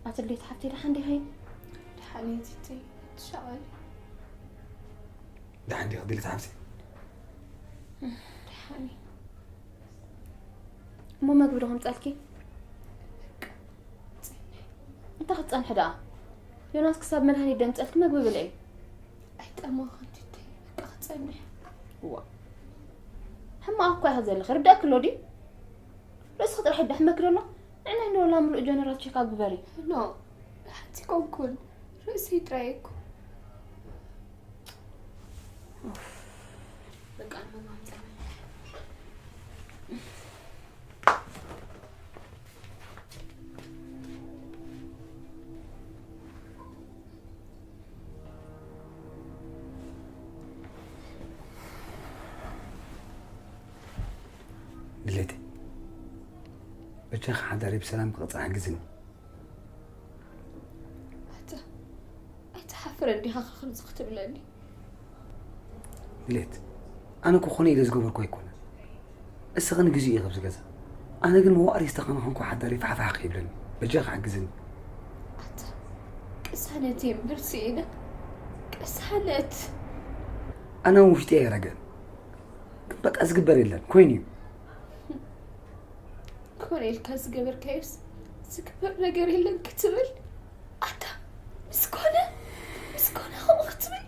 ኣትሌት ሓፍቲ ደሓን ዲኺ? ደሓን እየ ቲቲ፣ ትሻቐሊ። ደሓን ዲኺ ድሌት ሓፍቲ? ደሓን እየ። እሞ መግቢ ዶ ከምፀልኪ? እንታይ ክትፀንሒ ደኣ? ዮናስ ክሳብ መድሃኒት ደምፀልኪ መግቢ ብልዒ። ኣይጠመኹን ቲቲ፣ በቃ ክፀንሕ። እዋ ሕማቕ እኳ ኢኺ ዘለኺ ርዳእኪ ኣሎ ድዩ? ርእስኺ ጥራሕ ይዳሕመኪ ዘሎ። ንዕናይ እንዶ ላ ምሉእ ጀነራል ቼክ ኣፕ ግበሪ። ኖ ሓንቲ ኮንኩን ርእሰይ ጥራይ እኮ። በቃ ንመግቢ ኣምፅእ። ድሌተይ በጃኻ ሓዳረይ ብሰላም ክቕፅል ሓግዝኒ። ኣታ ኣይትሓፍረን ዲኻ ከምዚ ክትብለኒ? ድሌት ኣነ እኮ ኮነ ኢለ ዝገበርኩ ኣይኮነን። እስኺ ንግዚኡ ኢኺ ኣብዚ ገዛ ኣነ ግን መዋእሪ ዝተኸናኸንኩ ሓዳረይ ፋሕፋሕ ከይብለኒ በጃኺ ሓግዝኒ። ኣታ ቅሳነት እየ እምበር ስኢነ ቅሳነት። ኣነ እውን ውሽጢ ኣይረገን ግን በቃ ዝግበር የለን ኮይኑ እዩ። ኮነ ኢልካ ዝገበርካዮስ ዝግበር ነገር የለን ክትብል ኣታ ምስ ኮነ ምስ ኮነ ከምኡ ክትብል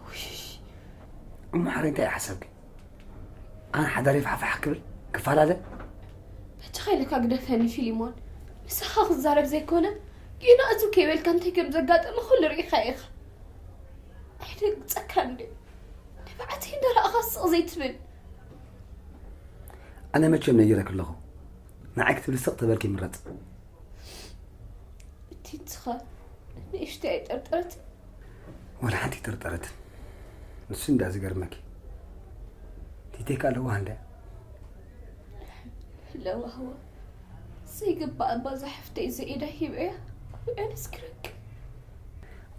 ውሽ እሞ ሓረ እንታይ እዩ ሓሳብኪ? ኣነ ሓዳረይ ፋሕፋሕ ክብል ክፈላለ? በጃኻ ኢለካ ግደፈኒ ፊሊሞን። ምሳኻ ክዛረብ ዘይኮነ ጌና እቱ ከይበልካ እንታይ ከም ዘጋጠመ ኩሉ ርኢኻ ኢኻ። ኣይደንግጸካ እንዴ ንብዓተይ እንዳረኣኻ ስቕ ዘይትብል። ኣነ መቸም ነጊረኪ ኣለኹ ንዓይ ክትብሊ ስቕ ተበልኪ ይምረጽ። እቲ ንስኻ ንእሽተይ ኣይጠርጠረትን? ዋላ ሓንቲ ኣይጠርጠረትን። ንሱ እንዳ ዝገርመኪ ቲቴካ ኣለዋ እንዳ ለዋህዋ ዘይግባእ እባ እዛ ሓፍተይ እዚ ኢዳ ሂበያ ኩዕንስ ክረክ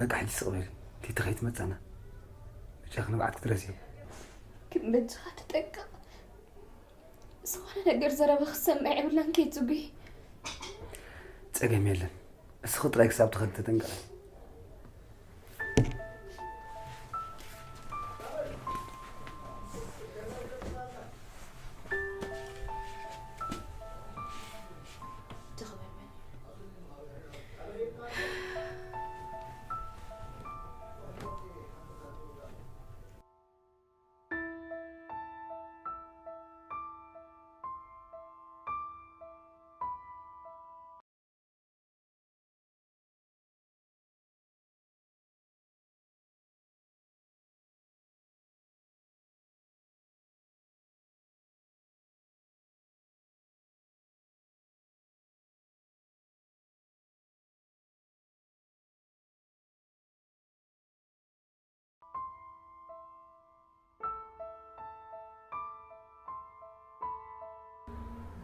በቃ ሕጂ ስቕ በሊ ቲቲ ከይትመጻና በጃኺ ንብዓት ክትረስዮ። ግን በጃኻ ተጠንቀቕ። ዝኾነ ነገር ዘረባ ክትሰምዕ የብላን ከይትጉሂ። ጸገም የለን እስኺ ጥራይ ክሳብ ትኸዲ ተጠንቀቒ።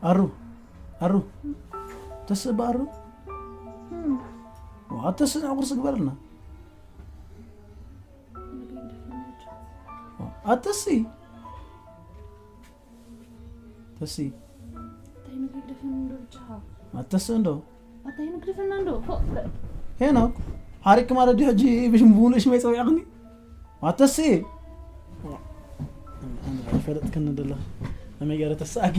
ኣሩ ኣሩ ተስእ ብኣሩ ኣተስእ ቁርሲ ግበርልና። ኣተሲ ተሲ እንታይ ምግቢ ግደፈኒ እንዶ ብቻ ኣተሲ እንዶ ኣታይ ምግደፈና እንዶ ፎቅ ሄኖክ ሓሪክ ማለት ድዩ ሕጂ ብሽም ብሙሉእ ሽመይ ጸዊዕክኒ ኣተሲ ፈለጥክኒ ደለ ኣመይ ገረ ተሳኣጊ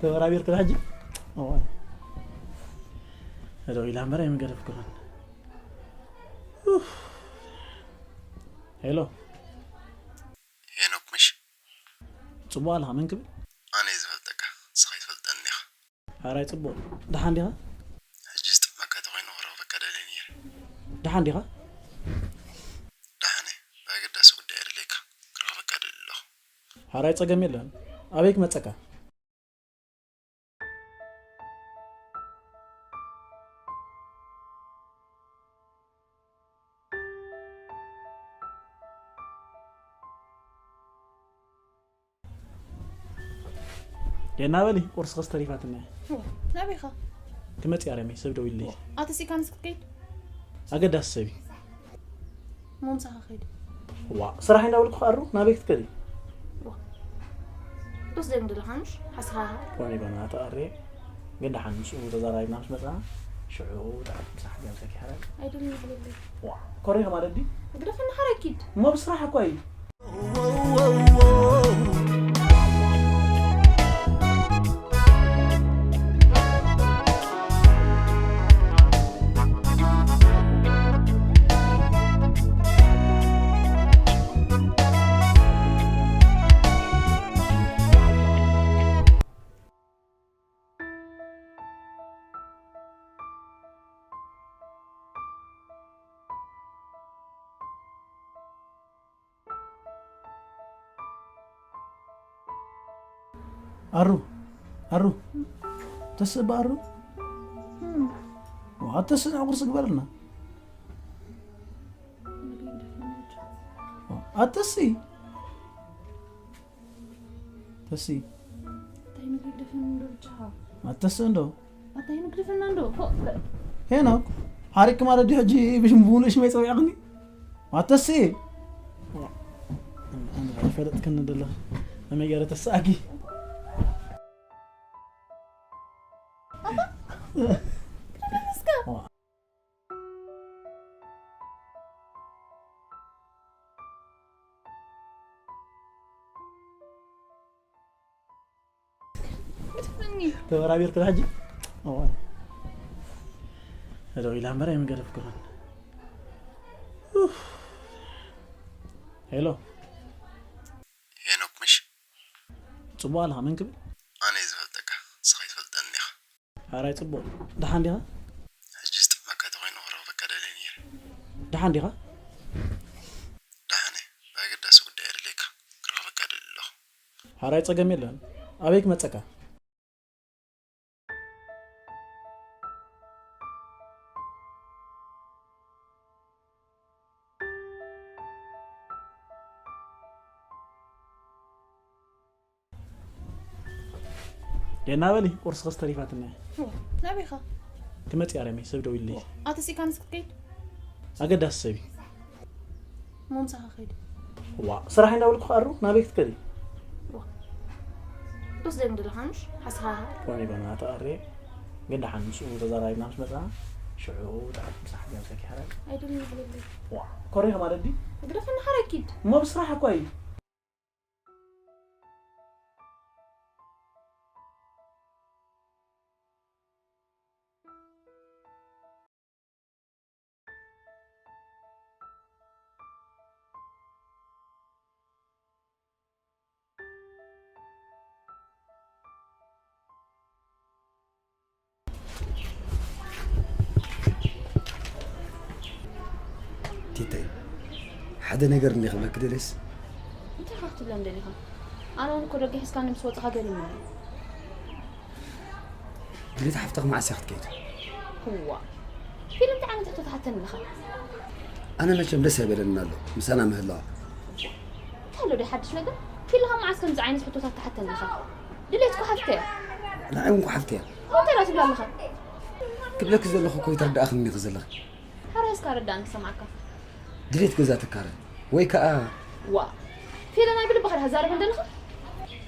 ተበራቢርኩ ሕጂ። እዋ። ሄሎ ኢላ እምበር ኣይምገደፍኩን። ኡፍ። ሄሎ። ሄኖክ ምሽ? ጽቡቕ ኣለኻ፣ መን ክብል? ኣነ እየ ዝፈልጠካ፣ ንስኻ ኣይትፈልጠኒ ኢኻ። ሓራይ ጽቡቕ። ደሓን ዲኻ? ሕጂ ዝጥዕመካ ተኾይኑ ክረኽበካ ደልየ ነይረ። ደሓን ዲኻ? ደሓን እየ። ብኣገዳሲ ጉዳይ የድልየካ፣ ክረኽበካ ደልየ ኣለኹ። ሓራይ ጸገም የለን። ኣበይ ክመጸካ? የና በሊ፣ ቁርሲ ክስ ተሪፋትና። ዋ፣ ናበይ ኢኻ? ክመጽእ እያ ረሚ፣ ሰብ ደው ኢለይ። ኣቲ ሲካ ምስ ክትከይድ? ኣገዳሲ ሰብ እዩ። እሞ ምሳኻ ከይድ። ዋ፣ ስራሕ እንዳበልኩ ክኣሩ ናበይ ክትከዲ? ዋ፣ ዶስ ደም ድለኻ ምሽ? ሓስኻ? ኮኒ በና ተኣሬ። ግን ደሓን ምስኡ ተዛራሪብና ምስ መጽና፣ ሽዑ ብጣዕሚ ምሳሕ ገምሰኪ ሓራይ። ኣይደልን ይብለለይ። ዋ፣ ኮሪኻ ማለት ድዩ? ግደፈኒ ሓራይ ኪድ። እሞ ብስራሕ እኮ እዩ። ኣሩ፣ ኣሩ፣ ተስእ በኣሩ። ዋ፣ ኣተስእ ቁርሲ ግበርልና። ኣተሲ፣ ተሲ። ኣታይ ምግደፈን እንዶ ብቻ። ኣተሲ እንዶ። ኣታይ ምግደፈን እንዶ። ፎ። ሄኖክ፣ ሓሪክ ማለት ድዩ ሕጂ ብሽም ብሙሉእ ሽመይ ጸዊዕክኒ? ኣተሲ። ኣነ ፈለጥክኒ ደለኽ። ኣመይ ገረ ተሳኣኪ። ኣታ? ክመለስካ? ተበራቢርኩ ሕጂ። እዋ። ሄሎ ኢላ እምበር ኣይምገደፍኩን። ኡፍ። ሄሎ። ሄኖክ ምሽ? ጽቡቕ ኣለኻ፣ መን ክብል? ኣነ እየ ዝፈልጠካ፣ ንስኻ ኣይትፈልጠኒ ኢኻ። ሓራይ ጽቡቕ። ደሓን ዲኻ? ሕጂ ዝጥዕመካ ተኾይኑ ክረኽበካ ደልየ ነይረ። ደሓን ዲኻ? ደሓን እየ። ብኣገዳሲ ጉዳይ የድልየካ፣ ክረኽበካ ደልየ ኣለኹ። ሓራይ ጸገም የለን። ኣበይ ክመጸካ? የና በሊ፣ ቁርሲ ክስ ተሪፋትና። ዋ፣ ናበይ ኢኻ? ክመጽእ እያ ረሚ፣ ሰብ ደው ኢለይ። ኣቲ ሲካ ምስ ክትከይድ? ኣገዳሲ ሰብ እዩ። እሞ ምሳኻ ከይድ። ዋ፣ ስራሕ እንዳበልኩ ክኣሩ ናበይ ክትከዲ? ዋ፣ ዶስ ደም ድለኻ ምሽ? ሓስኻ? ኮኒ በና ተኣሬ። ግን ደሓን ምስኡ ተዛራሪብና ምስ መጽና፣ ሽዑ ብጣዕሚ ምሳሕ ገምሰኪ ሓራይ። ኣይደልን ይብለለይ። ዋ፣ ኮሪኻ ማለት ድዩ? ግደፈኒ ሓራይ ኪድ። እሞ ብስራሕ እኮ እዩ። ቲተይ፣ ሓደ ነገር እንዲ ክብለኪ ደልየስ። እንታይ ኢኻ ክትብለን ደሊኻ? ኣነ እውን እኮ ደገ ሒዝካኒ ምስ ወጻኻ ገሪሙኒ። ድሌት ሓፍትኺ መዓስ እያ ክትከይድ? እዋ፣ ፊልም እንታይ ዓይነት ሕቶ ትሓተኒ ኣለኻ? ኣነ መቸም ደስ ኣይበለንን ኣሎ ምሳና ምህላዋ። እንታይ ኣሎ ደይ ሓድሽ ነገር? ፊልኻ መዓስ ከምዚ ዓይነት ሕቶታት ትሓተኒ ኣለኻ? ድሌት እኮ ሓፍተይ እያ። ንዓይ እውን እኮ ሓፍተይ እያ። እንታይ ደኣ ትብል ኣለኻ? ክብለኪ ዘለኹ እኮ ይተረድኣኽኒ ኢኺ ዘለኺ። ሕራይ እስካ ኣረዳእኒ ክሰምዓካ። ድሌት ገዛ ትካረ ወይ ከኣ ዋ፣ ፊልም ኣይብል ብኸርካ ዛረብ እንደለኻ?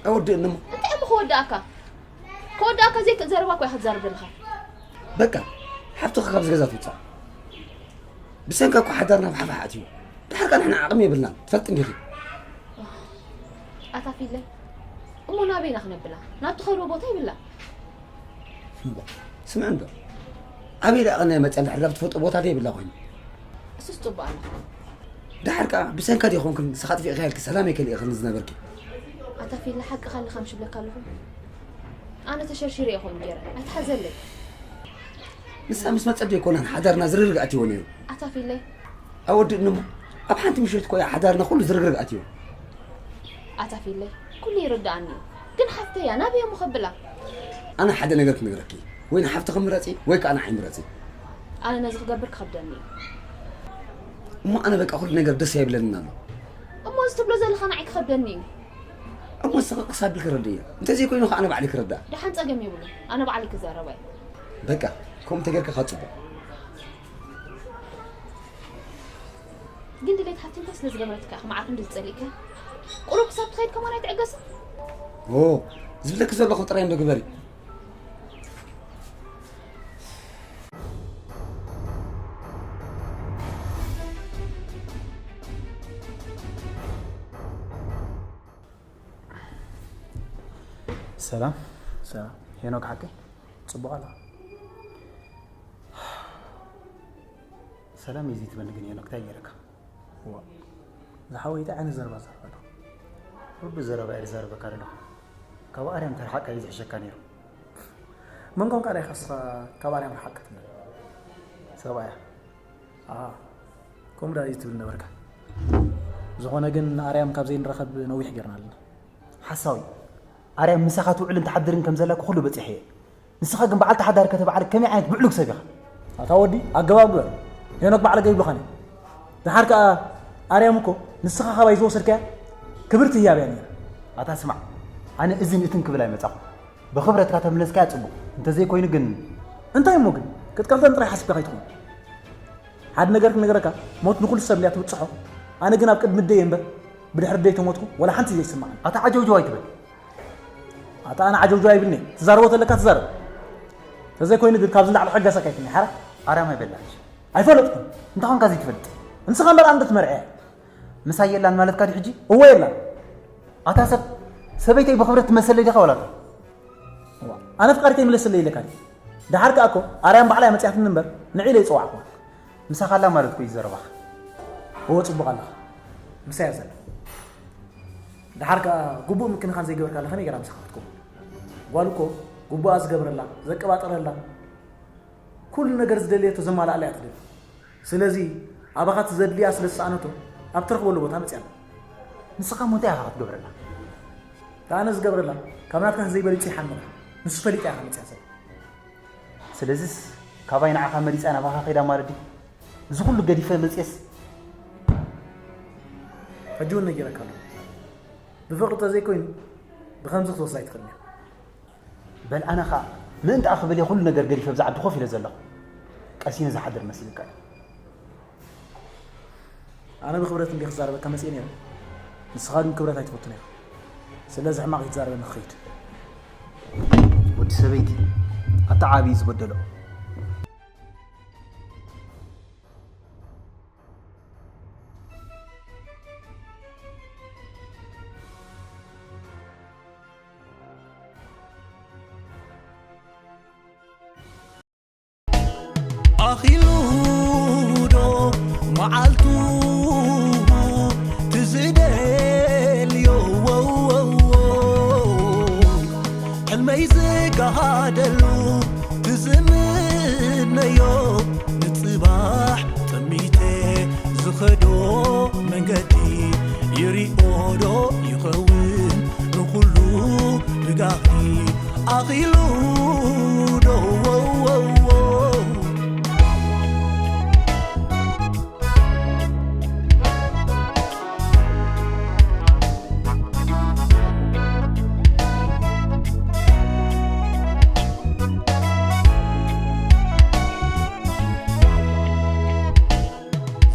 ኣወድእኒ እሞ። እንታይ እሞ ክወድኣካ? ክወድኣካ ዘይክእል ዘረባ እኮ ኢኻ ትዛረብ ዘለኻ። በቃ፣ ሓፍትኻ ካብዚ ገዛ ትውጻእ። ብሰንካ እኮ ሓዳርና ብሓፋሕ ኣትዩ። ድሓር ከኣ ንሕና ዓቕሚ የብልናን፣ ትፈልጢ እንዲኺ። ኣታ ፊለይ፣ እሞ ናበይ ኢና ክነብላ? ናብ ትኸድዎ ቦታ ይብላ። እምባ፣ ስምዕ እንዶ፣ ኣበይ ደኣ ቐነ መፅያ እንድሕር ናብ ትፈልጦ ቦታ ዘይብላ ኮይኑ? እሱስ ፅቡቕ ኣለኻ። ደሓር ከዓ ብሰንካ ዶ ይኾንክን ንስኻ ኣጥፊእካ ኢልኪ ሰላም የከልእኽን ዝነበርኪ? ኣታ ፊላ፣ ሓቅኻ ኣለኻ ምሽ ብለካ ኣለኹ። ኣነ ተሸርሺረ እየ ከምኡ ገይረ፣ ኣይትሓዘለይ። ንሳ ምስ መፀት ዶ ኣይኮነን ሓዳርና ዝርግርግ ኣትይዎ ነይሩ? ኣታ ፊለይ። ኣወድእኒ እሞ፣ ኣብ ሓንቲ ምሸት እኮ እያ ሓዳርና ኩሉ ዝርግርግ ኣትይዎ። ኣታ ፊለይ፣ ኩሉ ይርድኣኒ እዩ። ግን ሓፍተይ እያ፣ ናበይ እሞ ከብላ? ኣነ ሓደ ነገር ክነግረኪ፣ ወይ ንሓፍትኺ ምረፂ፣ ወይ ከዓ ንዓይ ምረፂ። ኣነ ነዚ ክገብር ክኸብደኒ እዩ። እሞ ኣነ በቃ ኩሉ ነገር ደስ ኣይብለንን ኣሎ። እሞ እዚ ትብሎ ዘለኻ ንዓይ ክኸብደኒ እዩ። እሞ ንስኺ ቀስ ኣቢልኪ ረድእዮ። እንተዘይኮይኑ ከዓ ኣነ ባዕለይ ክርዳእ። ደሓን ጸገም የብሉን። ኣነ ባዕለይ ክዛረባ እየ። በቃ፣ ከምኡ እንተጌርካ ከዓ ጽቡቕ። ግን ድሌት ሓፍቲ እንታይ ስለ ዝገበረትካ ኢኻ መዓር ክንዲ ዝጸሊእካ? ቁሩብ ክሳብ ትኸይድ ከማን ኣይትዕገስን? ኦ፣ ዝብለኪ ዘለኹ ጥራይ እንዶ ግበሪ። ሰላም። ሰላም። ሄኖክ ሓቀይ? ጽቡቕ ኣላ። ሰላም እዩ ትብለኒ ግን ሄኖክ፣ እንታይ ገይረካ? ዋ፣ ዝሓወይ እንታይ ዓይነት ዘረባ ዘረባ ኣለኹ? ርዱእ ዘረባ እየ ዝዛረበካ ዘለኹ። ካብ ኣርያም ተርሓቅካ እዩ ዝሕሸካ ነይሩ። መን ኮንካ ዳይካ ንስኻ ካብ ኣርያም ርሓቅ ክትብል? ሰብኣያ። ኣሃ፣ ከምኡ ዳ እዩ ትብል ነበርካ። ዝኾነ ግን ኣርያም ካብ ዘይንራኸብ ነዊሕ ጌርና ኣለና። ሓሳዊ። ኣርያም ምሳኻ ትውዕልን ትሓድርን ከም ዘላ ኩሉ በጺሐ እየ። ንስኻ ግን በዓልቲ ሓዳር ከተበዓል ከመይ ዓይነት ብዕሉግ ሰብ ኢኻ? ኣታ ወዲ፣ ኣገባብ ግበር። ሄኖክ ባዕለገ ይብሉኻን እዮም። ደሓር ከኣ ኣርያም እኮ ንስኻ ካባይ ዝወሰድካያ ክብርቲ ህያብ እያ ነይራ። ኣታ ስማዕ፣ ኣነ እዝን እትን ክብል ኣይመጻኹ። ብኽብረትካ ተምለስካያ ጽቡቕ። እንተዘይኮይኑ ግን እንታይ እሞ ግን? ክትቀትለን ጥራይ ሓሲብካ ከይትኾን። ሓደ ነገር ክነግረካ፣ ሞት ንኹሉ ሰብ እንድያ ትብጽሖ። ኣነ ግን ኣብ ቅድሚ ደይ እምበር፣ ብድሕሪ ደይ ተሞትኩ፣ ወላ ሓንቲ ዘይስምዓኒ። ኣታ ዓጀውጀው ኣይትበል። ኣታ ኣነ ዓጀውጀው ኣይብልኒ። ትዛረቦ ተለካ ትዛረብ። ተዘይኮይኑ ግን ካብዚ ንላዕሊ ክሕገሰካ ኣይትኒ፣ ሓራ? ኣርያም ኣይበላሽ። ኣይፈለጥኩን። እንታይ ኾንካ ዘይትፈልጥ? ንስኻ እምበር ኣንዶ ትመርዐያ? ምሳይ የላን ማለትካ ድዩ ሕጂ? እወ የላን። ኣታ ሰብ፣ ሰበይተይ ብኽብረት ትመሰለይ ዲኻ ወላ? እዋ፣ ኣነ ፍቓድ ከይምለሰለይ ኢለካ ድዩ? ደሓር ከኣ እኮ ኣርያም ባዕላ እያ መጽያትኒ እምበር፣ ንዒ ኢለ ይጸዋዕኩዋ። ምሳኻ ኣላ ማለት እኮ እዩ ዘረባኻ። እወ፣ ጽቡቕ ኣለኻ። ምሳይ እያ ዘላ። ደሓር ከኣ ግቡእ ምክንኻን ዘይገበርካላ ከመይ ገይራ ምሳኻ ክትከውን? ጓል እኮ ግቡኣ ዝገብረላ፣ ዘቀባጥረላ፣ ኩሉ ነገር ዝደልየቶ ዘማልኣላ እያ ትደሊ። ስለዚ ኣባኻ እቲ ዘድልያ ስለ ዝሰኣነቶ ኣብ ትረኽበሉ ቦታ መጽያ ኣላ። ንስኻ እሞ እንታይ ኢኻ ክትገብረላ? እታ ኣነ ዝገብረላ ካብ ናትካ ዘይበሊጹ ይሓምና። ንሱ ፈሊጣ ኢኻ መጽያ ዘላ። ስለዚስ ካባይ ንዓኻ መሪጻ ናባኻ ከይዳ ማለት ድዩ? እዚ ኩሉ ገዲፈ መጽየስ ሕጂ እውን ነጊረካ ኣለኹ። ብፍቕሪ ተዘይኮይኑ ብኸምዚ ክትወስዳ ኣይትኽእልን እያ። በል ኣነ ኸኣ ምእንቲ ክብል እየ ኩሉ ነገር ገዲፈ ኣብዚ ዓዲ ኮፍ ኢለ ዘለኹ። ቀሲነ ዝሓድር መሲሉካ እዩ። ኣነ ብኽብረት እንድየ ክዛረበካ መጽየ ነይረ። ንስኻ ግን ክብረት ኣይትፈቱን ኢኻ። ስለዚ ሕማቕ ኣይትዛረበኒ ክኸይድ። ወዲ ሰበይቲ ኣታ ዓቢ እዩ ዝበደሎ። ኣኺሉ ዶ መዓልቱ ትዝደልዮ ሕልመይ ዝጋሃደሉ ትዝምነዮ ንጽባሕ ጠሚተ ዝኸዶ መንገዲ ይሪኦ ዶ ይኸውን ንኹሉ ብጋኺ ኣኺሉ ዶ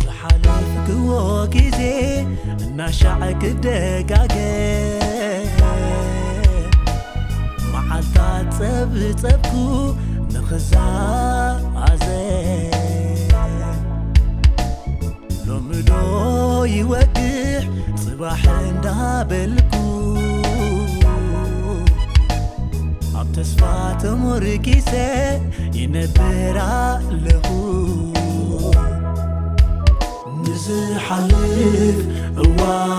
ዝሓለፍክዎ ግዜ እናሻዕ ክደጋገም መዓልታት ጸብጸብኩ ንኽዛዘም ሎሚ ዶ ይወግሕ ጽባሕ እንዳበልኩ ተስፋ ተሞርኪሰ ይነብር ኣለኹ። ንዝሓልፍ እዋን